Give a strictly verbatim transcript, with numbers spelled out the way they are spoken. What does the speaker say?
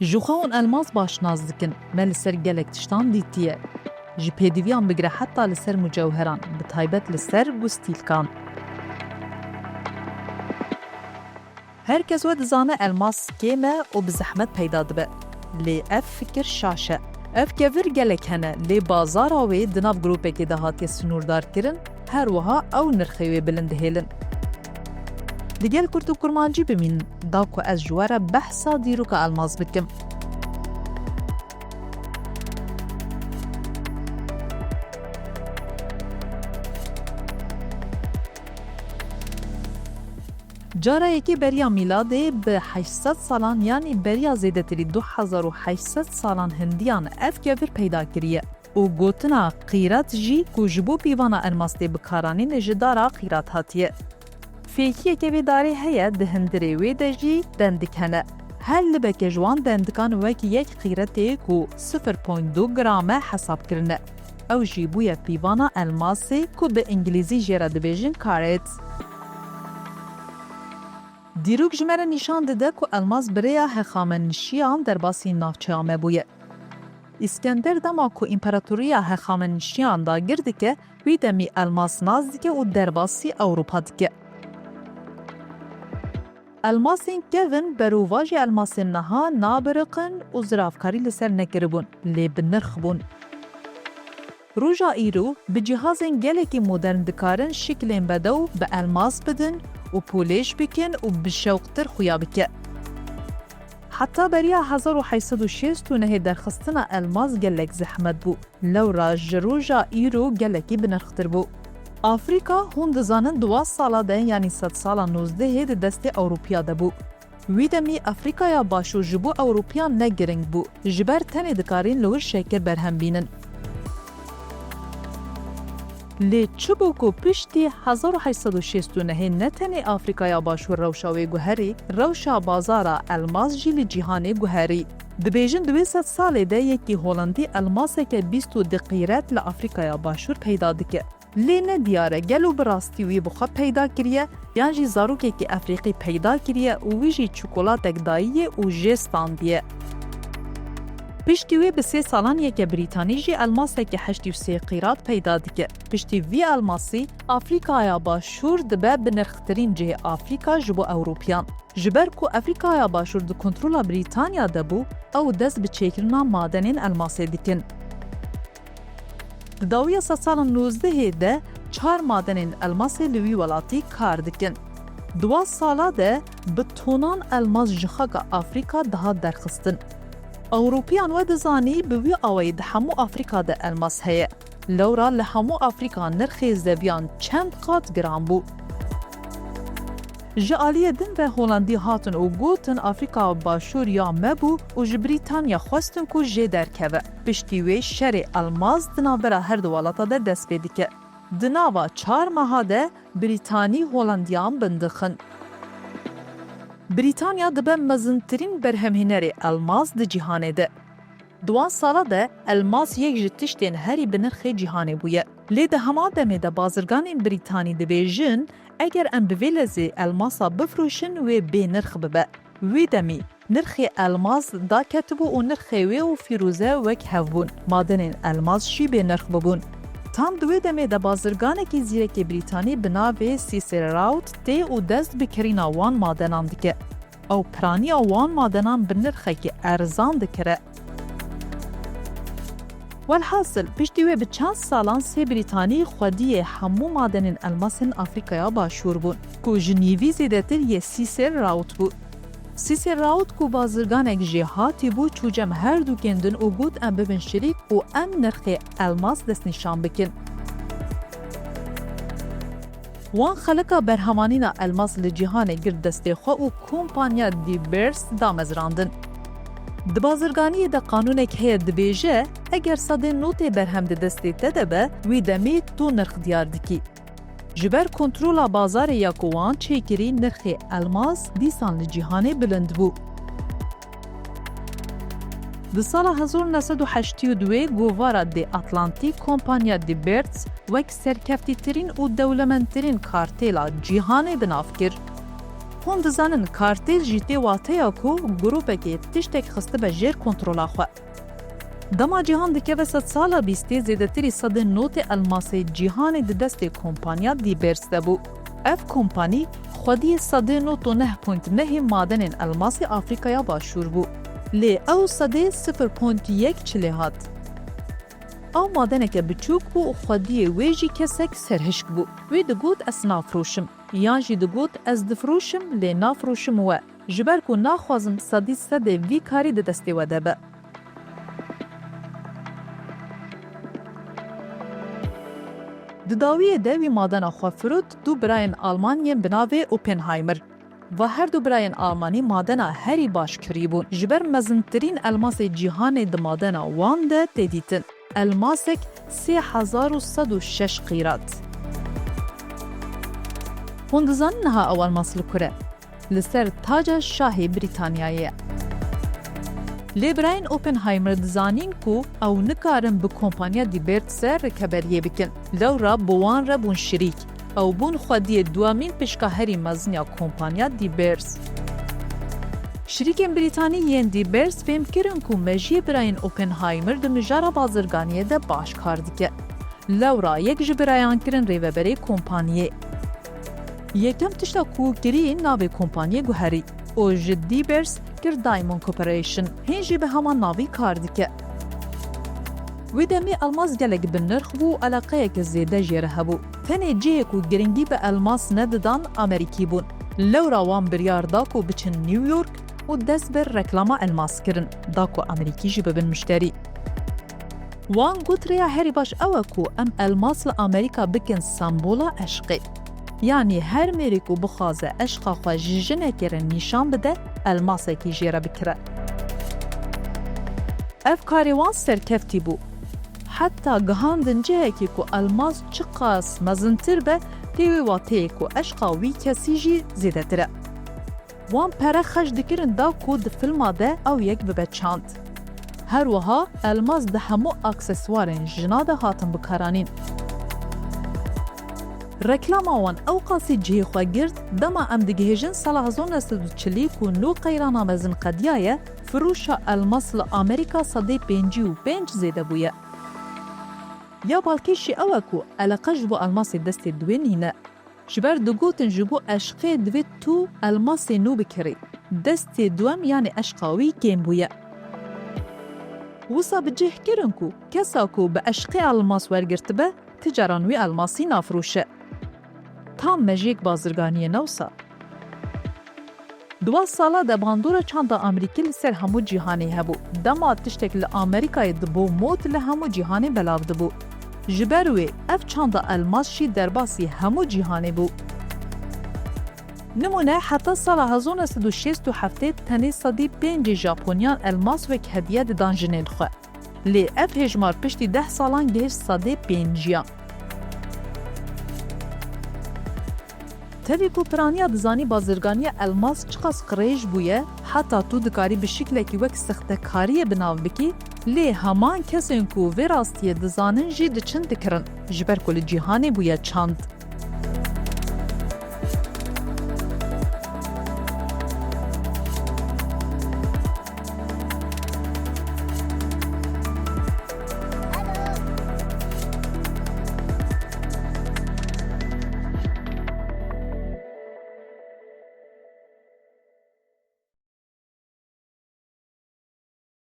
Ji xwe hûn elmas baş nas dikin, me li ser gelek tiştan dîtiye. Ji pêdiviyan bigire heta li ser mucewheran, bi taybet li ser gustîlkan. Her kes we dizane elmas kêm e û bi zehmet peyda dibe. Lê ev fikir şaş e. Ev kevir gelek hene, lê bazara wê di nav grûpekê de hatiye sinûrdarkirin, her wiha ew nirxê wê bilind dihêlin. Li gel Kurd û Kurmancî bimînin, da ku ez ji we re behsa dîroka elmas bikim. Cara yekê beriya mîladê bi heşt sed salan, yanî beriya zêdetirî du hezar û heşt sed salan hindiyan ev kevir peyda kiriye û gotina qîrat jî ku ji bo pîvana elmas tê bikaranîn ji dara qîrat hatiye. Fêkiyeke vê darê heye, di hindirê wê de jî dendik hene. Her libeke ji wan dendikan wek yek qîretê ku sifir point du gram e hesab kirine. Ew jî bûye pîvana elmasê ku bi îngilîzî jê re dibêjin karet. Dîrok ji me re nîşan dide ku elmas bi rêya hexamenişiyan derbasî navçeya me bûye. Îskender dema ku împaratoriya hexamenişiyan dagir dike, wî demî elmas nas dike û derbasî Ewropa dike. Elmasên kevin berovajî elmasên niha nabiriqin û ziravkarî li ser nekiribûn, lê bi nirx bûn. Roja îro bi cihazên gelekî modern dikarin şikilên bedew bi elmas bidin û polêş bikin û bi şewqtir xuya bike. Heta beriya hezar û heşt sed û şêst û nehê derxistina elmas gelek zehmet bû. Lewra ji roja îro gelekî binirxtir bû. Afrîka, hûn dizanin, di wan sala de, yanî sedsala nozdehê di destê Ewropiya de bû. Wî demî Afrîkaya Başûr ji bo Ewropiyan ne giring bû, ji ber tenê dikarîn li wir şekir berhem bînin. Lê çi bû ku piştî hezar û heşt sed û şêst û nehê ne tenê Afrîkaya Başûr rewşa wê guherî, rewşa bazara elmas jî li cîhanê guherî? Dibêjin di wê sedsalê de yekî Holandî elmaseke bîst û du qîret li Afrîkaya Başûr peyda dike. Lê ne diyar e gelo bi rastî wî bi xwe peyda kiriye, yan jî zarokekî Efrîqî peyda kiriye û wî jî çokolatek dayiye û jê standiye. Piştî wê bi sê salan yeke Brîtanî jî elmaseke heştê û sê qîrat peyda dike. Piştî vî elmasî, Afrîkaya Başûr dibe binirxtirîn cihê Afrîka ji bo Ewropiyan. Ji ber ku Afrîkaya Başûr di kontrola Brîtanya de bû, ew dest bi çêkirina madenên elmasê dikin. Di dawiya sedsalan nozdehê de çar madenên elmasê li wî welatî kar dikin. Di wan sala de bi tonan elmas ji xaka Afrîka dihat derxistin. Ewropiyan we dizanî bi wî awayî di hemû Afrîka de elmas heye. Lewra li hemû Afrîka nirxê zeviyan çend qat giran bû. Ji aliyê din ve Holandî hatin û gotin Afrîka Başûr ya me bû û ji Brîtanya xwestin ku jê derkeve. Piştî wê şerê elmas di navbera her du welata de dest pê dike. Di nava çar meha de Brîtanî Holandiyan bindixin. Brîtanya dibe mezintirîn berhemhênerê elmas di cîhanê de. Di wan sala de elmas yek ji tiştên herî bi nirxê cîhanê bûye. Lê di hema demê de bazirganên Brîtanî dibêjin, eger em bi vê lezê elmasa bifroşin, wê bê nirx bibe. Wê demî nirxê elmas daketibû û nirxê wê û fîrûze wek hev bûn. Madenên elmas jî bê nirx bibûn. Tam di wê demê de bazirganekî zîrekê Brîtanî bi navê Cecil Routh tê û dest bi kirîna wan madenan dike. Ew piraniya wan madenan bi nirxekî erzan dikire. Welhasil, piştî wê bi çend salan sê Brîtanî xwediyê hemû madenên elmasên Afrîkaya Başûr bûn, ku ji nîvî zêdetir yê Cecil Routh bû. Cecil Routh ku bazirganek jêhatî bû, çû cem her dûkên din û got, em bibin şirîk û em nirxê elmas destnîşan bikin. Wan xelika berhemanîna elmas li cîhanê girt destê xwe û kompanya De Beers damezrandin. Di bazirganiyê de qanûnek heye dibêje, eger sedê notê berhem di destê te de be, wî demê tu nirx diyar dikî. Ji ber kontrola bazarê ya ku wan çêkirî, nirxê elmas dîsan li cîhanê bilind bû. Di sala hezar û neh sed û heştê û du govara The Atlantic kompanya De Beers wek serkeftîtirîn û dewlemendtirîn kartêla cîhanê bi nav kir. Hûn dizanin kartêl jî tê wateya ku grûpekê tiştek xistibe jêr kontrola xwe. Dema cîhan dikeve sedsala bîstê, zêdetirî sedê notê elmasê cîhanê di destê kompanya Dibers de bû. Ev kompanî xwediyê sedê nod û neh point nehê madenên elmasê Afrîkaya Başûr bû. Lê ew sedê sifir point yek çilê hat. Ew madeneke biçûk bû û xwediyê wê jî kesek serhişk bû. Wê digot, ez nafiroşim. Yan jî digot, ez difiroşim, lê nafiroşim we, ji ber ku naxwazim sedî sedê vî karî di destê we de be. Di dawiyê de wî madena xwe firot du birayên Alman yên bi navê Oppenheimer. Va her du birayên Almanî madena herî baş kirî bûn. Ji ber mezintirîn elmasê cîhanê di madena wan de tê dîtin. Elmasek sê hezar û sed û şeş qîrat. Hûn dizanin niha ew elmas li kur e? Li ser taca şahê Brîtanyayê ye. Lê birayên Oppenheimer dizanîn ku ew nikarin bi kompanya Dibers re rêkeberiyê bikin. Lewra bi wan re bûn şirîk. Ew bûn xwediyê duemîn pişka herî mezin ya kompanya Dibers. Şirîkên Brîtanî yên Dibers fêm kirin ku mejiyê birayên Oppenheimer di mijara bazirganiyê de baş kar dike. Lewra yek ji birayan kirin rêveberê kompaniyê. Yekem tişta ku kirî navê kompaniyê guherî û ji Dibers kir Diamond Corporation, hîn jî bi heman navî kar dike. Wê demê elmas gelek bi nirx bû û eleqeyeke zêde jê re hebû. Tenê cihê ku giringî bi elmas nedidan Amerîkî bûn. Lewra wan biryar da ku biçin New York û dest bi reklama elmas kirin, da ku Amerîkî jî bibin mişterî. Wan got, rêya herî baş ew e ku em elmas li Amerîka bikin sembola eşqê. Yanî her mêrê ku bixwaze eşqa xwe ji jinekê re nîşan bide, elmasekî jê re bikire. Ev karê wan serkeftî bû. Heta gihandin cihekî ku elmas çiqas mezintir be, tê wê wateyê ku eşqa wî kesî jî zêdetir e. Wan pere xerc dikirin da ku di filma de ew yek bibe çand. Her wiha elmas di hemû akseswarên jina de hatin bikaranîn. Reklama wan ewqasî cihê xwe girt, dema em digihêjin sala hezar neh sed û çilî ku nû qeyrana mezin qediyaye, firoşa elmas li Amerîka sedê pêncî û pênc zêde bûye. Ya balkêş jî ew e ku eleqe ji bo elmasê destê duê nîne. Ji ber digotin ji bo eşqê divê tu elmasê nû bikirî. Destê duem yanî eşqa wî kêm bûye. Wisa bi cih kirin ku kesa ku bi eşqê elmas wergirtibe, ti caran wî elmasî nafiroşe. Tam mejiyek bazirganiyê ne wisa? Di wan sala de bandora çanda Amerîkî li ser hemû cîhanê hebû. Dema tiştek li Amerîkayê dibû mod, li hemû cîhanê belav dibû. Ji ber wê ev çanda elmas jî derbasî hemû cîhanê bû. Nimûne, heta sala hezar neh sed û şêst û heftê tenê sedî pêncî Japoniyan elmas wek hediye didan jinên xwe. Lê ev hêjmar piştî deh salan gihişt sedê pênciyan. Tevî ku piraniya dizanî bazirganiya elmas çiqas qirêj bûye, heta tu dikarî bi şiklekî wek sextekariyê bi nav bikî, lê heman kesên ku vê rastiyê dizanin jî diçin dikirin, ji ber ku li cîhanê bûye çand.